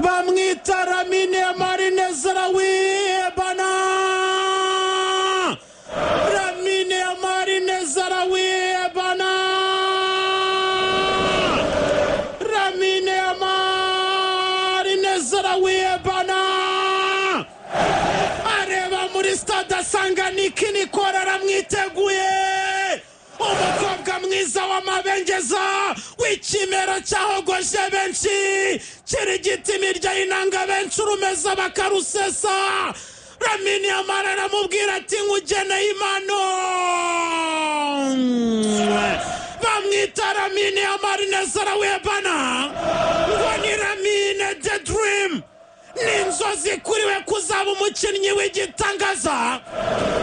Bamwita Lamine Yamal Nezarawi Bana. Lamine Yamal Nezarawi Bana. Lamine Yamal Nezarawi Bana areba muri stade, asanga Niki Nikora aramwiteguye, umukobwa mwiza w'amabengeza, w'ikimero cyahogoje benshi, kirigita imirya y'inanga benshi, urumeza bakarusesa. Lamine Yamal aramubwira ati: "Nkugeneye impano." Bamwita Lamine Yamal Nezarawi Bana, ngo ni Lamine the Dream. Ni inzozi kuri we kuzaba umukinnyi w'igitangaza,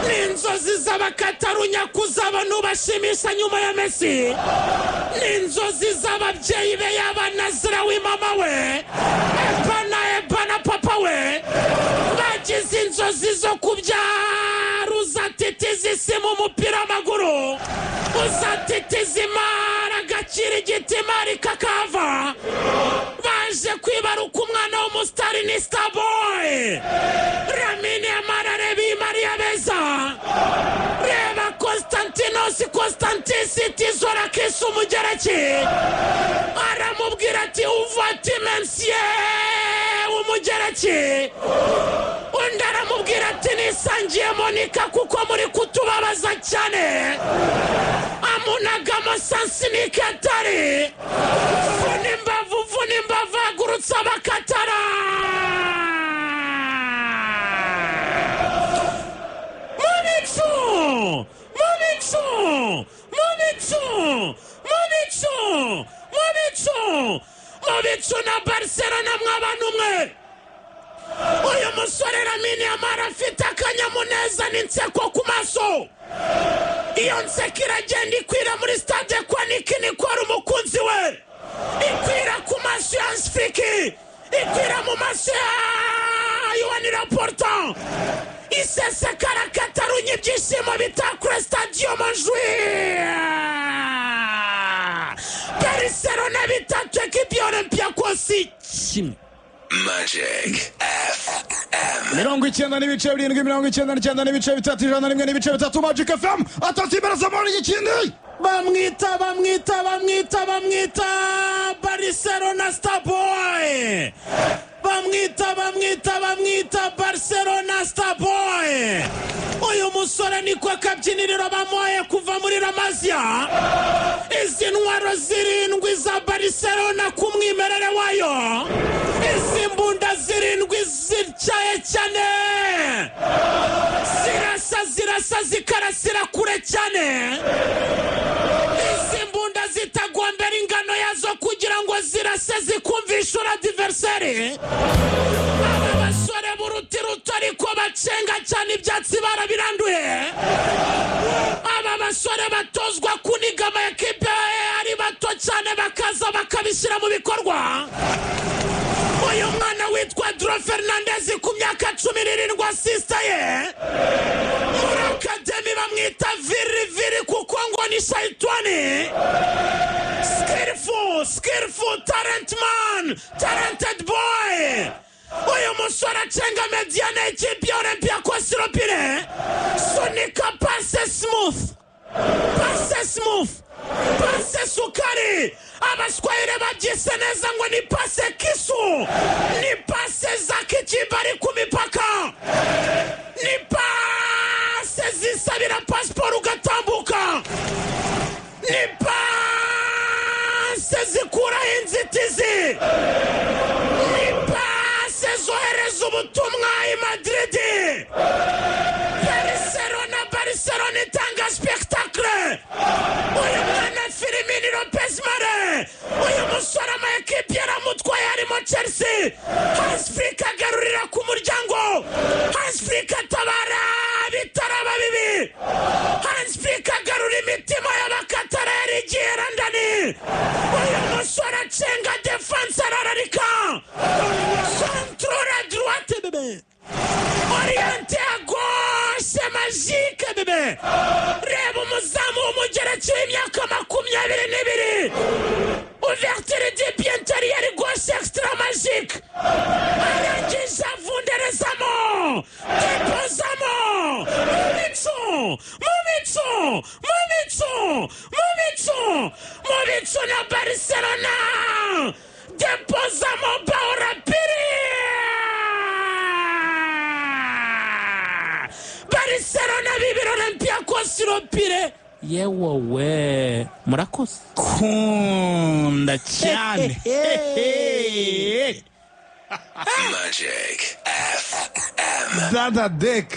ni inzozi z'Abakatarunya kuzaba n'ubashimisha nyuma ya Messi, ni inzozi z'ababyeyi be, yaba Nazirawi mama we, Ebana Ebana papa we, bagize inzozi zo kubyara uzatitiza isi mu mupira w'amaguru, uzatitiza imari, agakirigita imari kakava. Baje kwibaruka umwana w'umusitari, ni starboy Lamine Yamal. Areba iyi Mariya beza, reba Konstantinos Konstantis Tizorakis Umugereki, aramubwira ati: "Uvati mensiye Umugereki." Undi aramubwira ati: "Nisangiye Monika, kuko muri kutubabaza cyane." Amunagamo sansinike atari vuna imbavu, vuna imbavu, ahagurutsa Abakatara mu bicu, mu bicu, mu bicu, mu bicu, mu bicu, mu bicu na Barcelona. Mwabana umwe, uyu musore Lamine Yamal afite akanyamuneza n'inseko ku maso. Iyo nseko iragenda ikwira muri stade kwa Niki Nikora umukunzi we, ikwira ku maso ya Flick, ikwira mu maso ya Joan Laporta, isesekara Katarunya, ibyishimo bitakure stadiyo Montjuic. Barcelona 3, ekipi ya Olympiacos 1. Magic FM. 97.7, 99.3, 101.3, Magic FM. Atatu imbere muri igikindi. Bamwita, bamwita, bamwita, bamwita Barcelona starboy, bamwita, bamwita, bamwita Barcelona starboy. Uyu musore niko akabyiniriro bamuhaye kuva muri La Masia. Izi ntwaro zirindwi za Barcelona ku mwimerere wayo, izi mbunda zirindwi zityaye cyane, zirasa, zirasa, zikarasira kure cyane. Izi mbunda zitagombera ingano yazo kugira ngo zirase zikumvishe adversaire. Aba basore b'uruti ruto ariko bacenga cyane, ibyatsi barabiranduye. Aba basore batozwa kuniga ama ekipe ari bato cyane, bakaza bakabishyira mu bikorwa. Uyu mwana witwa Dro Fernandez ku myaka 17, asista ye muri academy bamwita Viri Viri, kuko ngo ni shayitani. Skillful, skillful talent man, talented boy. Uyu musore acenga médiane y'ikipe ya Olympiacos Ropine, sunika passe smooth, passe smooth, passe sukari. Abaswahili babyise neza ngo ni passe kisu, ni passe za kikibari ku mipaka, ni passe zisabira pasiporo ugatambuka, ni passe zikuraho inzitizi, ni passe zohereza ubutumwa i Madrid. Barcelona, Barcelona itanga spectacle. Uyu mwana Fermin Lopez Mare, uyu musore ama ekipi yaramutwaye, harimo Chelsea. Hans Flick agarurira ku muryango, Hans Flick atabara bitaraba bibi, Hans Flick agarura imitima y'Abakatara yari igiye London. Uyu musore acenga défense, arararika, contrôle à droite bébé, orienté à gauche, magique bébé. Reba umuzamu w'Umugereki w'imyaka 22, ouverture de pied intérieur gauche extra magique. Arangije avunderezamo, depozamo mu bicu, mu bicu, mu bicu, mu bicu, mu bicu na Barcelona. Depozamo Paura Piri. Barcelona 2, Olympiacos 0. Yewowe, murakoze. Kunda cyane. Magic FM. Dada Dek.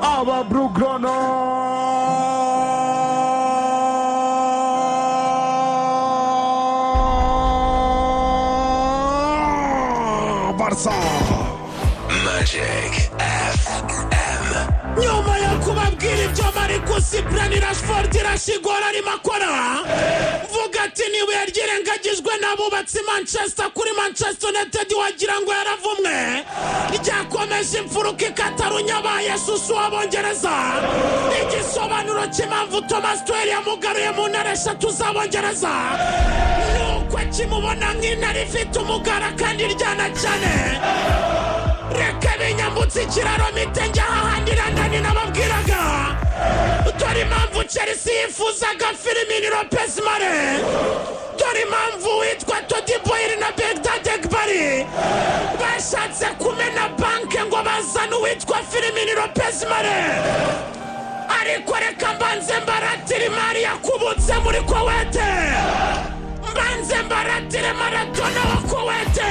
Aba Brugrano. Barca. Magic FM. Nyuma yo kubabwira ibyo Marcus Brani Rashford irashigora arimo akora, mvuga ati niba ryirengagijwe n'abubatsi Manchester kuri Manchester United wagira ngo yaravumwe, ryakomeje imfuruka ikatarunya ba Yesusu w'Abongereza. Igisobanuro cy'impamvu Thomas Tuchel yamugaruye mu ntare 3 z'Abongereza nuko akimubona nk'intare ifite umugara kandi iryana cyane. Reka binyambutse ikiraro mitenge hahandi London nababwiraga. Dore impamvu Chelsea yifuzaga Firmino Lopez Mare. Dore impamvu witwa Todi Boyer na Begdad Egbari bashatse kumena banke ngo bazane uwitwa Firmino Lopez Mare. Ariko reka mbanze mbaratire imari yakubutse muri Kowete, mbanze mbaratire Maradona wa Kowete.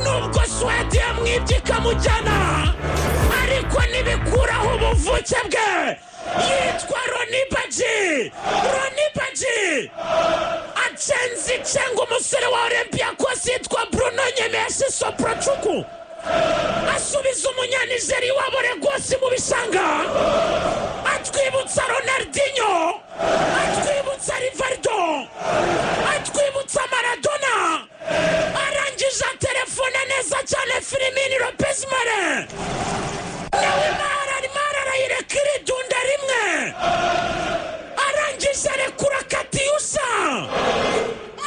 Nubwo Swede yamwibye ikamujyana, ariko ntibikuraho ubuvuke bwe. Yitwa Roni Baji. Roni Baji acenze icenga umusore wa Olympiacos yitwa Bruno Nyemeshi Soprachuku, asubiza umunyanigeri wabo Lagos mu bishanga, atwibutsa Ronaldinho, atwibutsa Rivaldo, atwibutsa Maradona. Arangije telefone neza cyane Firmino Lopez Mare, nawe mara arayireka iridunda rimwe. Arangije arekura Katyusha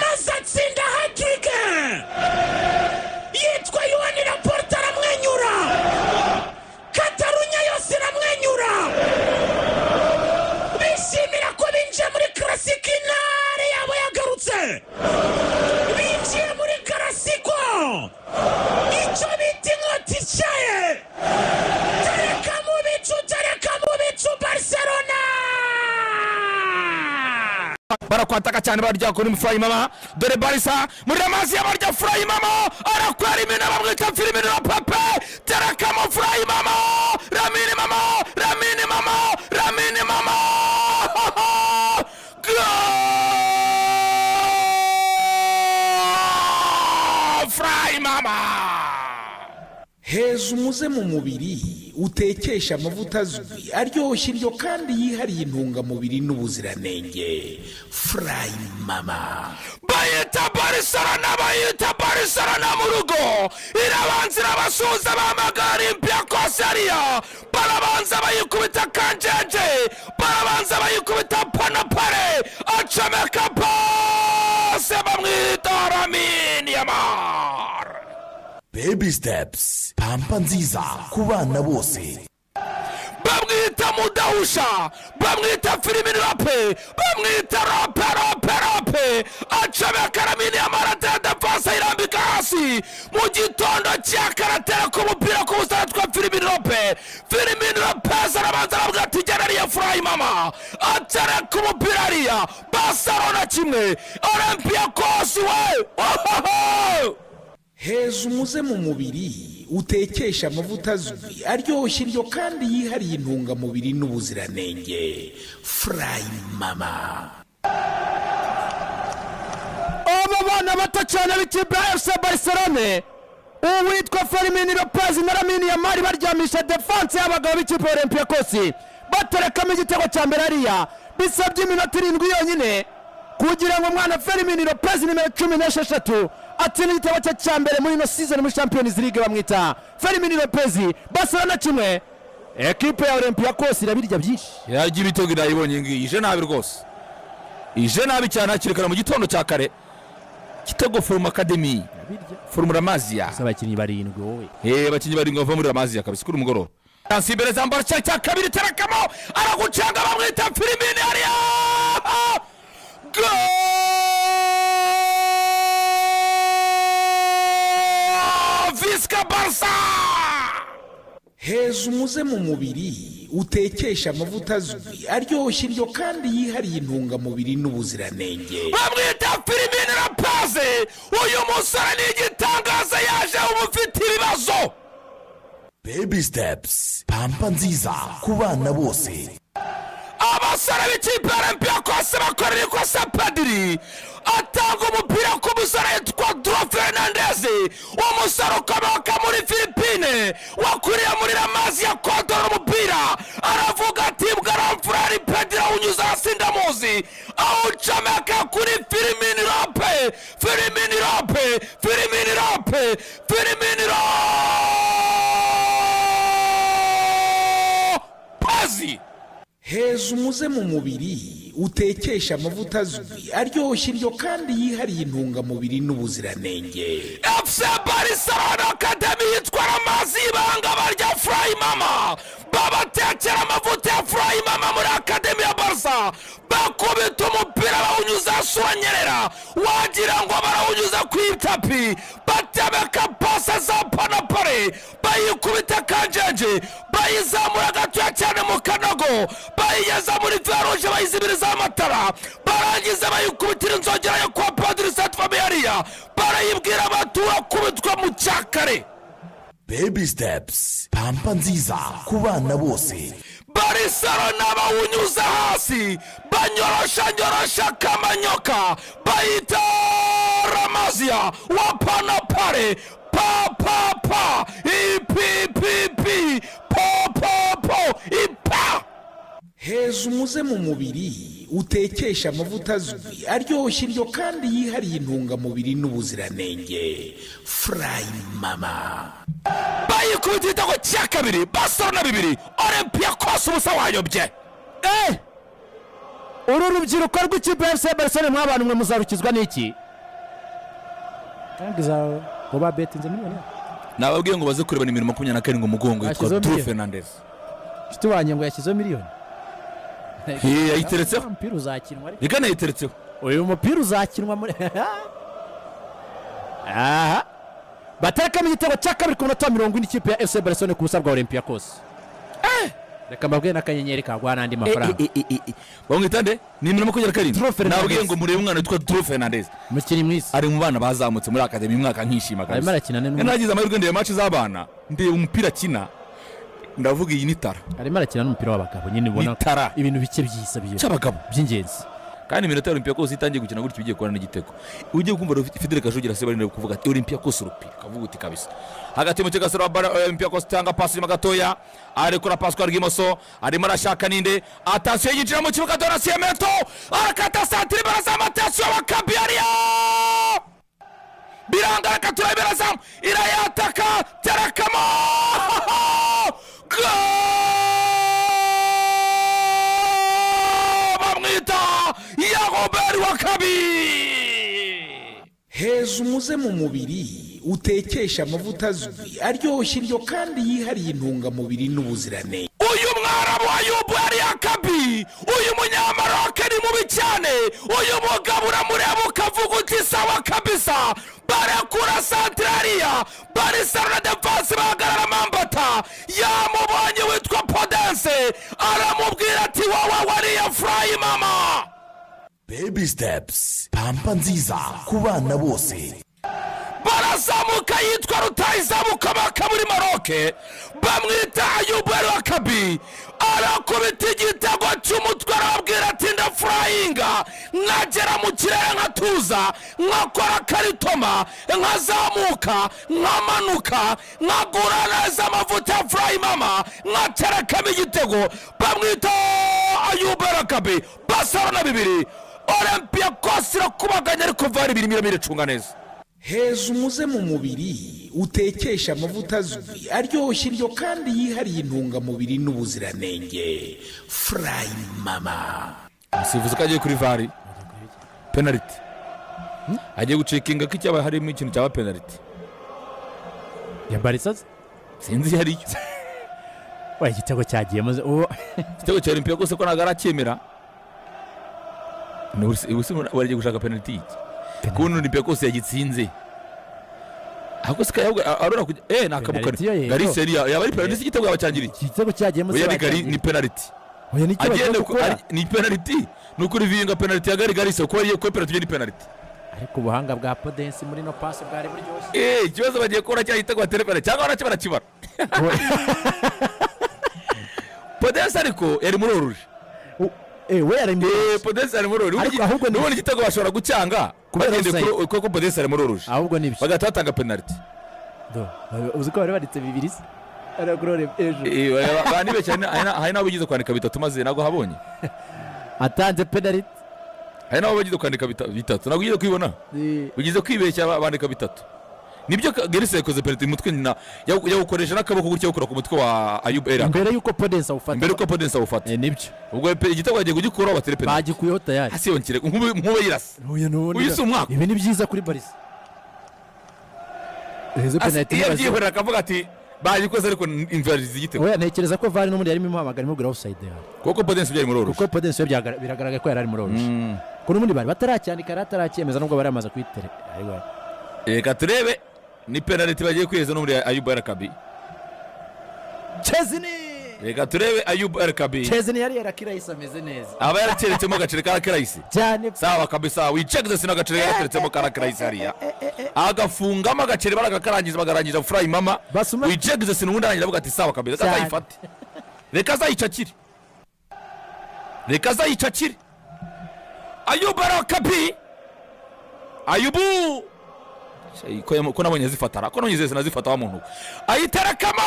maze atsinda hat-trick. Yitwa Yohani Laporta aramwenyura, Katarunya yose iramwenyura, bishimira ko binjiye muri Classic, intare yabo yagarutse. Binjiye muri Classico, icyo bita inkota ityaye. Tereka mu bicu, tereka mu bicu Barcelona. Barakwataka cyane barya kuri Furayi Mama. Dore Barca muri amazi y'abarya Furayi Mama arakwera imena bamwita Firmino na Pepe. Terekamo Furayi Mama, Lamine Mama, Lamine Mama, Lamine Mama. Goal! Furayi Mama. Heza umuze mu mubiri utekesha amavuta azwi aryoshye indyo kandi yihariye intungamubiri n'ubuziranenge. Furayi Mama. Bayita Barcelona, bayita Barcelona mu rugo. Irabanza irabasuhuza bahamagara Olympiacos hariya. Barabanza bayikubita kanjenje, barabanza bayikubita panapare, acomeka pase bamwita Lamine Yamal. Baby Steps, pampa nziza ku bana bose. Bamwita Mudahusha, bamwita Firmino Lopez, bamwita Rope Rope Rope. Acomeka Lamine Yamal atera defense irambika hasi. Mu gitondo cya karatera ku mupira ku busitani twa Firmino Lopez. Firmino Lopez arabanza aravuga ati gera ariya Furayi Mama, atereka umupira hariya. Barcelona 1, Olympiacos we. Ohoho! Heza umuze mu mubiri utekesha amavuta azwi aryoshye indyo kandi yihariye intungamubiri n'ubuziranenge. Furayi Mama. Aba bana bato cyane b'ikipe ya FC Barcelone, uwitwa Firmino Lopez na Lamine Yamal baryamisha defense y'abagabo b'ikipe ya Olympiacos, baterekamo igitego cya mbere hariya. Bisabye iminota 7 yonyine kugira ngo umwana Firmino Lopez nimero 16 atsinda igitego cye cya mbere muri ino season muri Champions League. Bamwita Firmino Lopez. Barcelona 1, ekipe ya Olympiacos irabirya byinshi. Yarya ibitego irayibonye ngiyi ije nabi rwose. Ije nabi cyane hakiri kare mu gitondo cya kare. Kitego from Academy. From Ramazia. Abakinnyi barindwi wowe. Abakinnyi barindwi bava muri Ramazia kabisa kuri mugoroba. Imbere za Barca cya kabiri terakamo aragucanga bamwita Firmino hariya. Goal! Visca Barca! Heza umuze mu mubiri utekesha amavuta azwi aryoshye indyo kandi yihariye intungamubiri n'ubuziranenge. Bamwita Firmino Rapaze. Uyu musore ni igitangaza, yaje uba ufite ibibazo. Baby Steps, pampa nziza ku bana bose. Abasore b'ikipe ya Olympiacos bakorera ikosa, Padiri atanga umupira ku musore yitwa Dro Fernandez, umusore ukomoka muri Philippine wakuriye muri Ramazia, kodora umupira aravuga ati bwaramfurari Pedro awunyuza hasi ndamuzi, awucomeka kuri Firmino Lope, Firmino Lope, Firmino Lope, Firmino Lopez. Heza umuze mu mubiri utekesha amavuta azwi aryoshye indyo kandi yihariye intungamubiri n'ubuziranenge. FC Barcelona Academy yitwa Ramazi ibanga barya Fry Mama, babatekera amavuta ya Fry Mama muri Academy ya Barca, bakubita umupira bawunyuza hasi uranyerera wagira ngo barawunyuza ku itapi, batemeka pase za panapare bayikubita kanjenje, bayizamura gatoya cyane mu kanogo, bayigeza muri feruje, bayizibiriza amatara, barangiza bayikubitira inzogera yo kwa Padiri Saint Familia, barayibwira batura kubitwa mu cyakare. Baby Steps, pampa nziza ku bana bose. Barcelona bawunyuza hasi banyorosha nyorosha kamanyoka, bayita Ramazia wa panapare, pa pa pa i p p p po po po i pa. Heza umuze mu mubiri utekesha amavuta azwi aryoshye indyo kandi yihariye intungamubiri n'ubuziranenge. Fry Mama. Bayikubita igitego cya kabiri, Barcelona 2 Olympiacos ubusa wayobye. Uru rubyiruko rw'ikipe ya FC Barcelona mwabantu mwe muzarukizwa n'iki? Tangiza ngo babetinze miliyoni. Nababwiye ngo baze kureba nimero 27 umugongo yitwa Dro Fernandez. Nshuti wanjye ngo yashyizeho miliyoni. Yayiteretseho. Umupira uzakinwa ariko. Reka nayiteretseho. Uyu mupira uzakinwa muri aha. Baterekamo igitego cya kabiri ku minota 40 ikipe ya FC Barcelona ku busa bwa Olympiacos. Reka mbabwire n'akanyenyeri kagwa n'andi mafaranga. Bamwita nde? Ni nimero 27. Nababwiye ngo murebe umwana witwa Dro Fernandez. Umukinnyi mwiza. Ari mu bana bazamutse muri academy umwaka nkishima kabisa. Arimo arakina n'umwe. Nagize amahirwe ndeba match z'abana, ndeba umupira akina. Ndavuga iyi ni tara. Arimo arakina n'umupira w'abagabo nyine ubona ibintu bike byisa byo. Cy'abagabo by'ingenzi. Kandi iminota ya Olympiacos itangiye gukina gutyo bigiye kubona n'igitego. Ugiye kumva Fidel Kajugira se bari kuvuga ati Olympiacos urupira kavuga uti kabisa. Hagati mu kibuga wa Olympiacos tanga pasi nyuma gatoya, arekura pasi kwa Rwimoso, arimo arashaka ninde? Attention yinjira mu kibuga Donatien Meto, arakata santire barazamu, attention bakabiaria. Biranga akatura barazamu, irayataka terakamo. Goal! Bamwita ya Robert Wakabi. Heza umuze mu mubiri utekesha amavuta azwi aryoshye indyo kandi yihariye intungamubiri n'ubuziranenge. Uyu mwarabu Ayubu yari Akabi, uyu munyamaroke ni mubi cyane, uyu mugabo uramureba ukavuga uti sawa kabisa. Barekura santraria, Barcelona defense bahagarara Mambata, yamubonye witwa Podence aramubwira ati wowe wariye Fry Mama. Baby Steps, pampa nziza ku bana bose. Barazamuka yitwa rutayizamuka baka muri Maroke, bamwita Ayubu Wakabi, arakubita igitego cy'umutwe arababwira ati ndafurayinga nkagera mu kirere nkatuza nkakora karitoma nkazamuka nkamanuka nkagura neza amavuta ya Fry Mama nkaterekamo igitego. Bamwita Ayubu Wakabi. Barcelona 2 Olympiacos irakubaganya ariko VAR ibiri iracunga neza. Heza umuze mu mubiri utekesha amavuta azwi aryoshye indyo kandi yihariye intungamubiri n'ubuziranenge. Fry Mama. Umusifuzi ko agiye kuri VAR. Penalty agiye gucekinga ko icyaba harimo ikintu cyaba penalty ya Barca sinzi iyo ariyo. Wa igitego cyagiyemo ubu igitego cya Olympiacos ko ntabwo aracyemera. Ubu baragiye gushaka penalty y'iki kubona Olympiacos yagitsinze ahubwo se arora kujya nakabuka Garcia yaba ari penalty igitego yabacyangiriye igitego cyagiyemo se ni penalty. Oya nicyo bagiye gukora ni penalty ni ukuri vinga penalty ya Garcia ko ariyo ko penalty ni penalty. Ariko ubuhanga bwa Podence muri no pass bwari buryoshye. Ikibazo bagiye gukora cya gitego batere penalty cyangwa nacyo barakibara. Podence ariko yari muri oruje. We yari muri Podence yari muri oruje. Ahubwo n'ubundi igitego bashobora gucyanga bagende kuko Podence yari muri oruje. Ahubwo nibyo. Bagahita batanga penalty. Do uzi ko bari banditse bibiri se? Aragurore ejo. Banibeshye hari nabo bigize kwandika bitatu maze nago habonye. Atanze penalty. Hari nabo bagize kwandika bitatu ntabwo ugize kwibona ugize kwibeshya bandika bitatu. Nibyo Garcia yakoze penalty mutwe nyina yawukoresha n'akaboko gutya gukora ku mutwe wa Ayub Era mbere yuko Podence awufata. Mbere yuko Podence awufata nibyo. Ubwo igitego yagiye kugikuraho batere penalty bagikuyeho tayari hasi yonkire nkube yirasa. Uyu si umwaka. Ibi ni byiza kuri Barca. Izo penalty yabyihorera akavuga ati bagikoze ariko invalide igitego. Oya ntekereza ko VAR n'ubundi yarimo imuhamagara imubwira offside yawe. Kuko Podence byari muri oruje. Kuko Podence biragaragara ko yari ari muri oruje. Ko n'ubundi bari bataracyandika ataracyemeza nubwo bari amaze kuyitereka. Reka turebe ni penalty bagiye kwiheza n'ubundi Ayub Erakabi. Chesney. Reka turebe Ayub Erakabi. Chesney yari yarakirayise ameze neza. Aba yarateretsemo agaceri karakirayise. Cyane. Sawa kabisa we check the sino agaceri yarateretsemo karakirayise hariya. Agafungamo agaceri baragakarangiza bagarangiza fry mama. We check the sino ubundi arangiza avuga ati sawa kabisa azayifate. Reka azayicakire. Reka azayicakire. Ayub Erakabi. Ayubu ko nabonye zifatara ko nabonye zese nazifata wa muntu ayiterekamo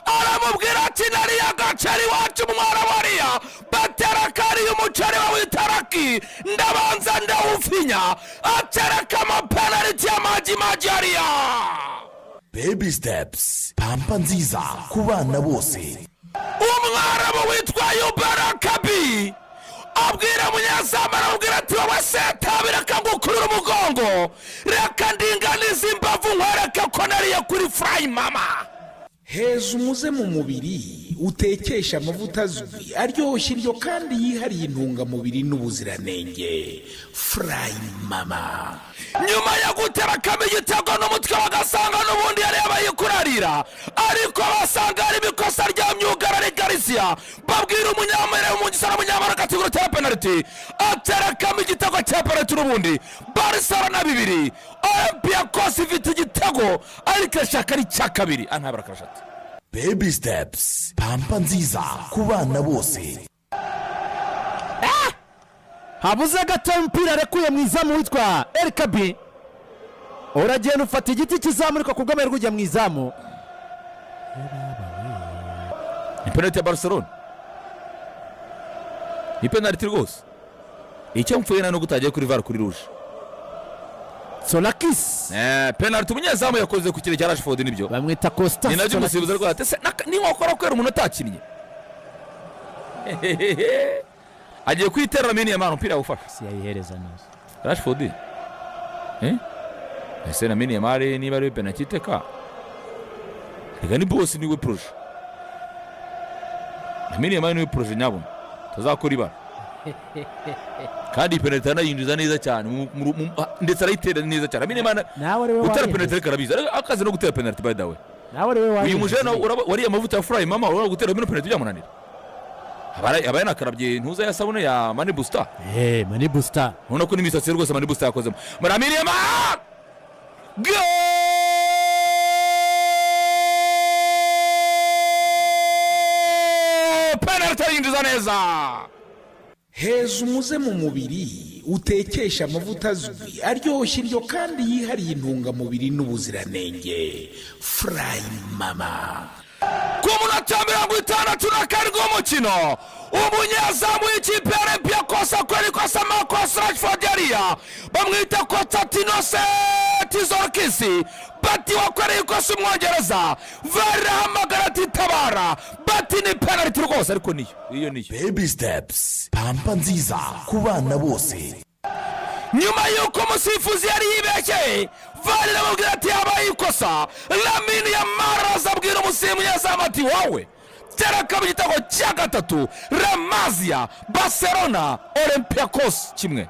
aramubwira ati nariya gaceri wacu mwana wariya baterakari umuceri wawe itaraki ndabanza ndawufinya aterekamo penalty ya maji maji hariya. Baby steps pampa nziza ku bana bose. Umwarabu witwa Ayub Erakabi abwira munyezamu aramubwira ati wowe setabi reka ngukurure umugongo reka ndinganize imbavu nkwereke ko nariye kuri fry mama. Heza umuze mu mubiri utekesha amavuta azwi aryoshye indyo kandi yihariye intungamubiri n'ubuziranenge. Fry mama. Nyuma yo guterakamo igitego n'umutwe bagasanga n'ubundi yari yabaye kurarira ariko basanga ari ibikosa rya myugarari Garcia babwira umunyamere w'umugisara umunyamara akatigura tera penalty aterakamo igitego cya penalty n'ubundi Barcelona 2 Olympiacos ifite igitego ariko ashaka ari cya kabiri antabara karashati. Baby steps pampa nziza ku bana bose. Habuze gato umupira arekuye mu izamu witwa Erkabi uragenda ufata igiti kizamurika ku bw'amahirwe ujya mu izamu. Ni penalty ya Barcelona. Ni penalty rwose. Icyo mfuye na no gutagiye kuri VAR kuri rouge. Solakis. Penalty umunyezamu yakoze ku kirere cya Rashford nibyo. Bamwita Costa. Ni nabyo umusifuzi rwose ese ni wakora kwera umuntu atakinnye. Agiye kwiterera mini ya mara umupira awufasha. Si yayihereza neza. Rashford. Ese na mini ya mare niba ari penalty iteka. Rega ni boss niwe proje. Na mini ya mare niwe proje nyabona. Tazakora ibara. Kandi penalty anayinjiza neza cyane ndetse arayitera neza cyane. Mini ya mare gutera penalty karabiza. Akaze no gutera penalty by the way. Nawe ari we wayi. Uyu mujana wariye amavuta ya fry mama urabona gutera mino penalty byamunanira. Abaye nakarabye ntuza ya sabune ya Mani Booster. Mani Booster. Ubona ko n'imisatsi rwose Mani Booster yakozemo. Maramiriye ma Goal! Penalty yinjiza neza. Heza umuze mu mubiri utekesha amavuta azwi aryoshye indyo kandi yihariye intungamubiri n'ubuziranenge. Fry mama. Ku munota 67 w'umukino umunyezamu w'ikipe ya Olympiacos akora ikosa Marcus Rashford yari hariya, bamwita Konstantinos Tzorkis. Bati wakoreye ikosa umwongereza, VAR irahamagara ati tabara, bati ni penaliti rwose, ariko niyo iyo niyo. Baby Steps, pampa nziza ku bana bose. Nyuma y'uko umusifuzi yari yibeshye, VAR iramubwira ati habaye ikosa. Lamine Yamal araza abwira umunyezamu ati wowe tereka mu gitego cya gatatu. La Masia, Barcelona, Olympiacos 1.